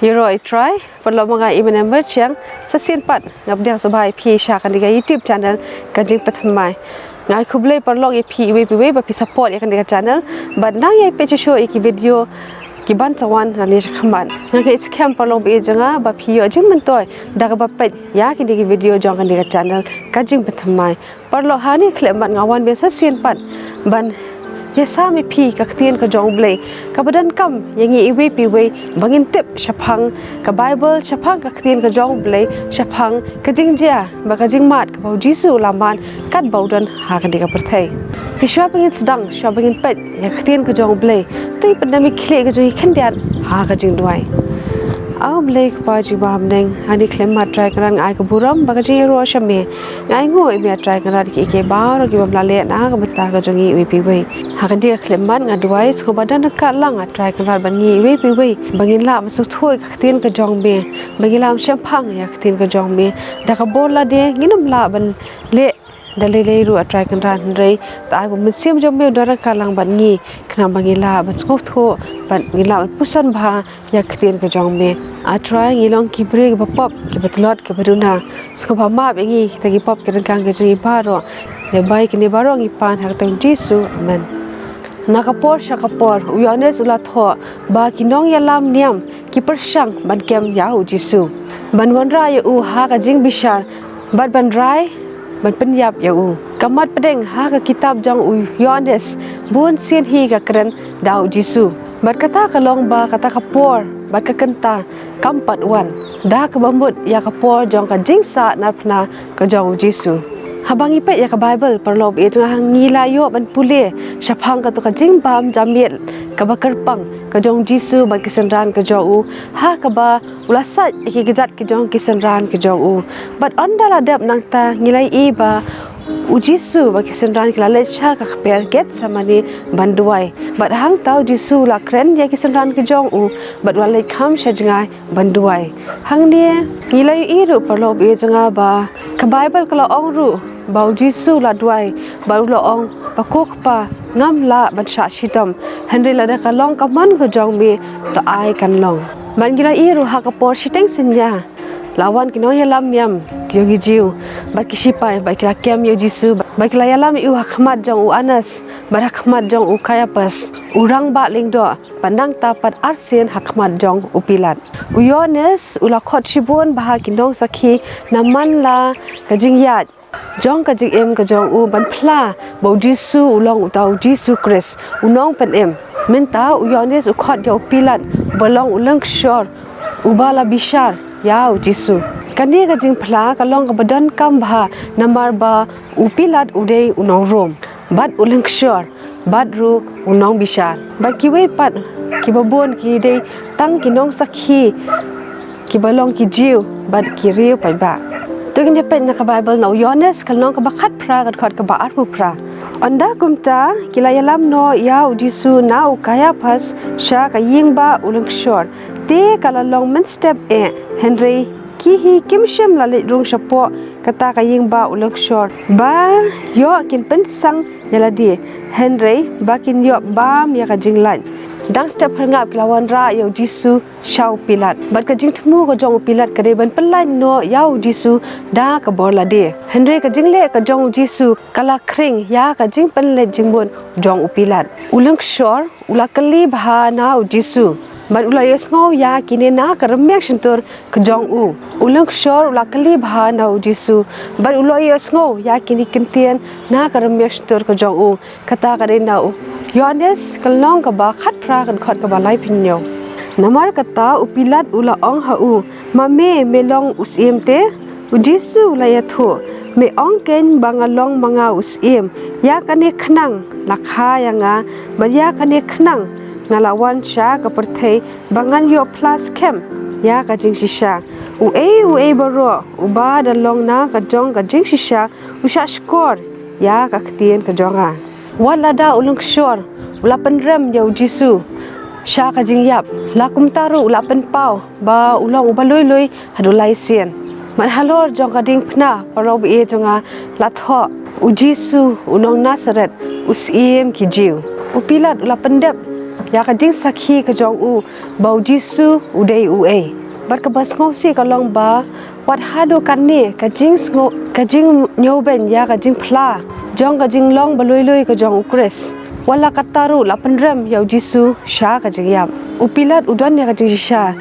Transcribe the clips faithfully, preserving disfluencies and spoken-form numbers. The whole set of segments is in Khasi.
Ïaroh ïa U Trai, paralok, ma nga i Mane Myrchiang, sa shisien pat nga pdiang sngewbha ïa phi sha kane ka YouTube channel Ka Jingpynthymmai. Nga ai khublei paralok ïa phi iwei pa iwei ba phi support ïa kane ka channel, bad nang ïa peit shuh shuh ïa ki video kiban sa wan nangne shakhmat. Nga ngeit skhem paralok ba ïeit jong nga ba phi ïoh jingmyntoi da kaba peit ïa kine ki video jong kane ka channel Ka Jingpynthymmai. Paralok, ha kane ka khyllipmat nga wan biang sa shisien pat ban ïasam ïa phi ka ktien ka jong U Blei kaba donkam ïa ngi iwei pa iwei ba ngin tip shaphang ka Baibl, shaphang ka ktien ka jong U Blei, shaphang ka jingjia bad ka jingmad kaba U Jisu u la mad katba u don ha kane ka pyrthei. Te shuwa ba ngin sdang, shuwa ba ngin peit ïa ka ktien ka jong U Blei, to ngin pyndem ïa ki khlieh ka jong ngi khyndiat ha ka jingduwai. A Blei Kpa jong ngi ba ha bneng, ha kane ka khyllipmat Trai Kynrad nga ai ka burom bad ka jingïaroh sha me. Nga ainguh ïa me A Trai Kynrad ïa kiei kiei baroh ki bym lah leh na ka bynta ka jong ngi iwei pa iwei. Ha kane ka khyllipmat nga duwai sngewbha don ryngkat lang A Trai Kynrad bad ngi iwei pa iwei ba ngin lah ban sngewthuh ïa ka ktien ka jong me, ba ngin lah ban shemphang ïa ka ktien ka jong me. Da ka bor lade ngin ym lah ban leh da lei lei ruh A Trai Kynrad, hynrei to ai ba U Mynsiem jong me un don ryngkat lang bad ngi, khnang ba ngin lah ban sngewthuh bad ngin lah ban puson bha ïa ka ktien ka jong me. A Trai, ngi long ki briew kiba pop, kiba tlot, kiba duna. Sngewbha map ïa ngi kita ki pop ki ryngkang ki jong ngi baroh. Lehse kine baroh ngi pan ha ka kyrteng U Jisu. Amen. Na ka por sha ka por U Ïoannis u la thoh ba ki nongïalam niam ki pyrshang ban kem ïa U Jisu, ban wanrah ïa u ha ka jingbishar, bad ban rai ban pynïap ïa u. Ka mat pdeng ha ka kitab jong U Ïoannis bun sien hi ka kren da U Jisu, bad kata ka long ba kata ka por bad ka kynta kam pat wan, da kaba mut ïa ka por jong ka jingsah narphna ka jong U Jisu. Haba ngi peit ïa ka Baibl, paralok ba ïeit jong nga, ngi la ïoh ban pule shaphang kato ka jingbam jamiet kaba kyrpang ka jong U Jisu bad ki synran ka jong u, ha kaba u la sait ïa ki kjat ki jong ki synran ki jong u. Bad ynda la dep nangta, ngi la ïohi ba U Jisu bad ki synran ki la leit sha ka kper Gethsemane ban duwai. Bad hangta U Jisu u la kren ïa ki synran ki jong u bad u la leit kham sha jngai ban duwai. Hangne ngi la ïohi ruh, paralok ba ïeit jong nga, ba ka Baibl ka la ong ruh ba U Jisu u la duwai bad u la ong ba, Ko Kpa, ngam lah ban shah shitom, hynrei lada ka long ka mon ka jong me, to ai kan long. Bad ngi la ïohi ruh ha ka por shiteng synñia la wan ki nongïalam niam ki jong ki Jiw bad ki shipai bad ki la kem ïa U Jisu bad ki la ïalam ïa u ha khmat jong u Annas bad ha khmat jong u Kaiapas u rangbah lyngdoh, bad nangta pat arsien ha khmat jong u Pilat. U Ïoannis u la khot shibun bha ki nongsakhi namar la ka jingïaid jong ka jingim ka jong u ban phla ba U Jisu u long uta U Jisu Khrist, U Nongpynim. Mynta u Ïoannis u khot ïa u Pilat uba long u lyngkshor uba la bishar ïa U Jisu. Kane ka jingphla ka long kaba donkam bha namar ba u Pilat u dei u nong Rom bad u lyngkshor bad ruh u nongbishar. Bad kiwei pat kiba bun ki dei tang ki nongsakhi kiba long ki Jiw bad ki riew paidbah. To ngin ïa peit na ka Baibl na u Ïoannis ka lynnong kaba khatphra, ka dkhot kaba arphew phra. Ynda kumta ki la ïalam noh ïa U Jisu na u Kaiapas sha ka ïing ba u lyngkshor. Te ka la long mynstep eh, hynrei ki hi kim shym la leit rung shapoh kata ka ïing ba u lyngkshor ba ïoh kin pynsang ïa lade, hynrei ba kin ïoh bam ïa ka jinglait. Dang step phyrngap ki la wanrah ïa U Jisu sha u Pilat. Bad ka jingthmu ka jong u Pilat ka dei ban pyllait noh ïa U Jisu da ka bor lade. Hynrei ka jingleh ka jong U Jisu ka la khring ïa ka jingpynleit jingmut jong u Pilat. U lyngkshor u la kylli bha na U Jisu bad u la ïohsngew ïa kine na ka rmiang shyntur ka jong u. U lyngkshor u la kylli bha na U Jisu bad u la ïohsngew ïa kine ki ktien na ka rmiang shyntur ka jong u. Kata ka dei na u Ïoannis ka lynnong kaba khatphra, ka dkhot kaba laiphew hynñiew. Namar kata u Pilat u la ong ha u, Ma me, me long u syiem te? U Jisu u la ïathuh, Me ong keiñ ba nga long ma nga u syiem. Ïa kane khnang la kha ïa nga, bad ïa kane khnang nga la wan sha ka pyrthei, ba ngan ïoh phla skhem ïa ka jingshisha. Uei uei baroh uba da long na ka jong ka jingshisha, u shah shkor ïa ka ktien ka jong nga. Wat lada u lyngkshor u la pynrem ïa U Jisu sha ka jingïap, la kumta ruh u la pynpaw ba u long uba lui lui haduh lai sien. Bad halor jong ka diengphna, paralok ba ïeit jong nga, la thoh, U Jisu u nong Nasaret, u syiem ki Jiw. U Pilat u la pyndep ïa ka jingsakhi ka jong u ba u Jisu u dei uei. Bad kaba sngewsih ka long ba wat haduh katne ka jingsngew, ka jingñiewbeiñ ïa ka jingphla jong ka jinglong ba luilui ka jong u Khrist, wat la katta ruh la pynrem ïa u Jisu sha ka jingïap. U Pilat u don ïa ka jingshisha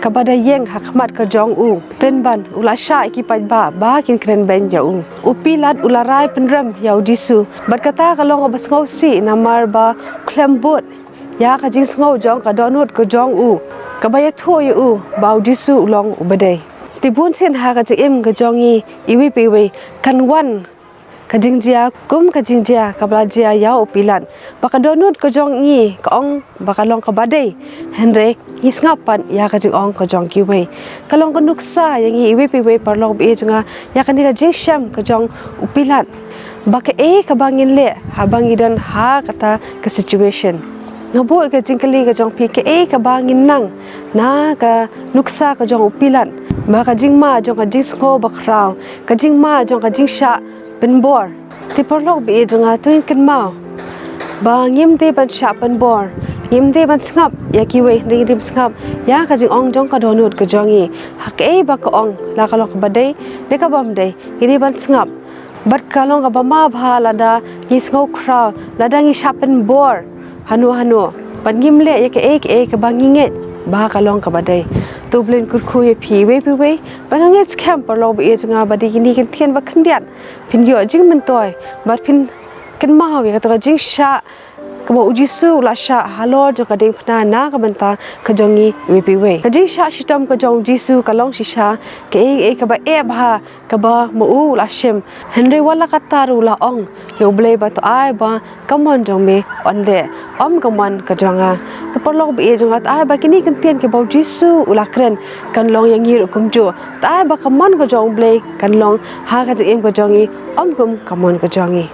kaba da ïeng ha khmat ka jong u, pynban u la shah ïa ki paidbah ba kin kren beiñ ïa u. U Pilat u la rai pynrem ïa u Jisu, bad kata ka long kaba sngewsih namar ba u khlem bud ïa ka jingsngew jong ka dohnud ka jong u kaba ïathuh ïa u ba u Jisu u long u badei. Te bunsien ha ka jingim ka jong ngi iwei pa iwei kan wan ka jingjia kum ka jingjia kaba la jia ïa u Pilat, ba ka dohnud ka jong ngi ka ong ba ka long kaba dei, hynrei ngi sngap pat ïa ka jingong ka jong kiwei. Ka long ka nuksa ïa ngi iwei pa iwei paralok baieit jong nga ïa kane ka jingshem ka jong u Pilat, ba kaei kaba ngin leh haba ngi don ha kata ka situation. Nga buh ka jingkylli ka jong phi, kaei kaba ngin nang na ka nuksa ka jong u Pilat, ba ka jingma jong ka jingsngew bakhraw, ka jingma jong ka jingshah pynbor. Te paralok baieit jong nga, to ngin kynmaw ba ngim dei ban shah pynbor, ngim dei ban sngap ïa kiwei, hynrei ngin dei ban sngap ïa ka jingong jong ka dohnud ka jong ngi. Ha kaei ba ka ong, la ka long kaba dei ne ka bym dei, ngin dei ban sngap. Bad ka long kaba ma bha lada ngi sngew khraw, lada ngi shah pynbor hano hano, bad ngim leh ïa kaei kaei kaba ngi ngeit ba ka long kaba dei. To U Blei un kyrkhu ïa phi iwei pa iwei. Bad nga ngeit skhem paralok baieit jong nga ba da kine ki ktien ba khyndiat phin ïoh jingmyntoi bad phin kynmaw ïa kata ka jingshah kaba u Jisu u la shah halor jong ka diengphna na ka bynta ka jong ngi iwei pa iwei. Ka jingshah shitom ka jong u Jisu ka long shisha kaei kaei kaba eh bha kaba ma u u la shim, hynrei wat la katta ruh u la ong ïa U Blei ba to ai ba ka mon jong me un leh, ym ka mon ka jong nga. Te paralok baieit jong nga, to ai ba kine ki ktien kiba u Jisu u la kren kan long ïa ngi ruh kumjuh. To ai ba ka mon ka jong U Blei kan long ha ka jingim ka jong ngi, ym kum ka mon ka jong ngi.